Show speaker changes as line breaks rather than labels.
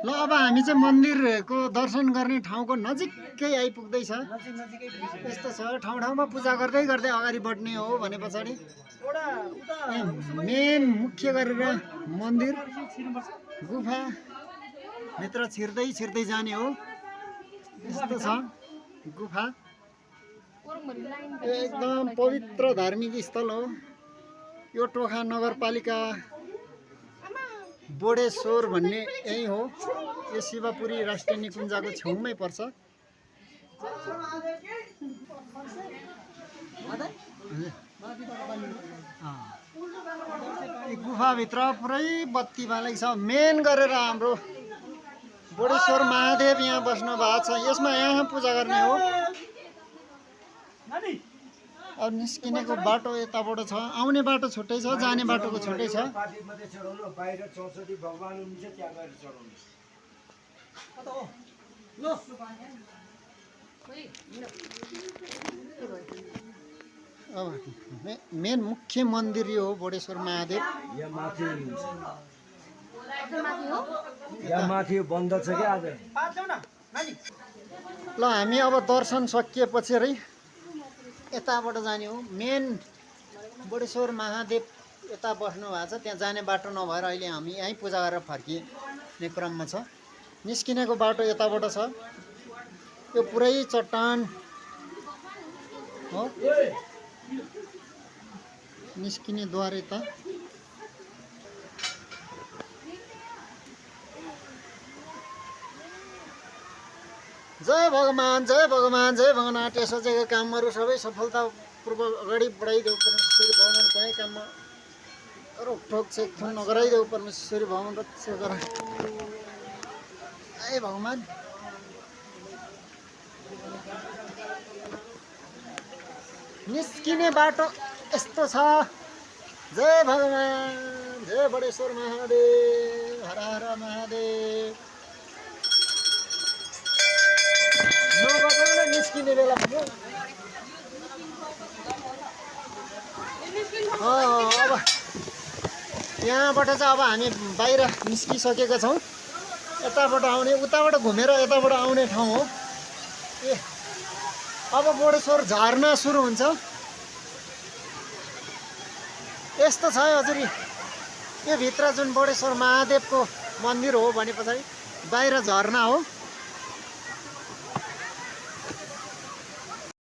ल अब हामी चाहिँ मन्दिरको दर्शन गर्ने ठाउँको नजिकै आइपुग्दैछ। यस्तो छ ठाउँ ठाउँमा पूजा गर्दै गर्दै अगाडि बढ्ने हो भने पछाडि मेन मुख्य गरेर मन्दिर गुफा भित्र छिर्दै छिर्दै जाने हो। यस्तो छ गुफा, एकदम पवित्र धार्मिक स्थल हो यो। टोखा नगरपालिका बोडेश्वर भन्ने यही हो। यो शिवपुरी राष्ट्रिय निकुञ्जको छेउमै पर्छ। गुफाभित्र पुरै बत्ती बालेको छ। मेन गरेर हाम्रो बोडेश्वर महादेव यहाँ बस्नु भएको छ। यसमा यहाँ पूजा गर्ने हो। अब निस्किनेको बाटो यताबाट छ, आउने बाटो छुट्टै छ, जाने बाटोको छुट्टै छ। अब मेन मुख्य मन्दिर यो हो बोडेश्वर महादेव।
माथि बन्द छ कि आज।
ल हामी अब दर्शन सकिएपछि रै यताबाट जाने हो। मेन बोडेश्वर महादेव यता बस्नु भएको छ, त्यहाँ जाने बाटो नभएर अहिले हामी यहीँ पूजा गरेर फर्किने क्रममा छ। निस्किनेको बाटो यताबाट छ। यो पुरै चट्टान हो। निस्किने द्वार यता। जय भगवान जय भगवान जय भगवान। यसो चाहिँ कामहरू सबै सफलतापूर्वक अगाडि बढाइदेऊ परमेश्वरी भगवान। कुनै काममा रोकठोक छेकथुन नगराइदेऊ परमेश्वरी भगवान। रक्षा गर जय भगवान। निस्किने बाटो यस्तो छ। जय भगवान जय बोडेश्वर महादेव। हर हर महादेव। निस्किने बेला अब यहाँबाट चाहिँ अब हामी बाहिर निस्किसकेका छौँ। यताबाट आउने, उताबाट घुमेर यताबाट आउने ठाउँ हो। ए अब बोडेश्वर झर्ना सुरु हुन्छ। यस्तो छ हजुर। यो भित्र जुन बोडेश्वर महादेवको मन्दिर हो भने पछाडि बाहिर झर्ना हो।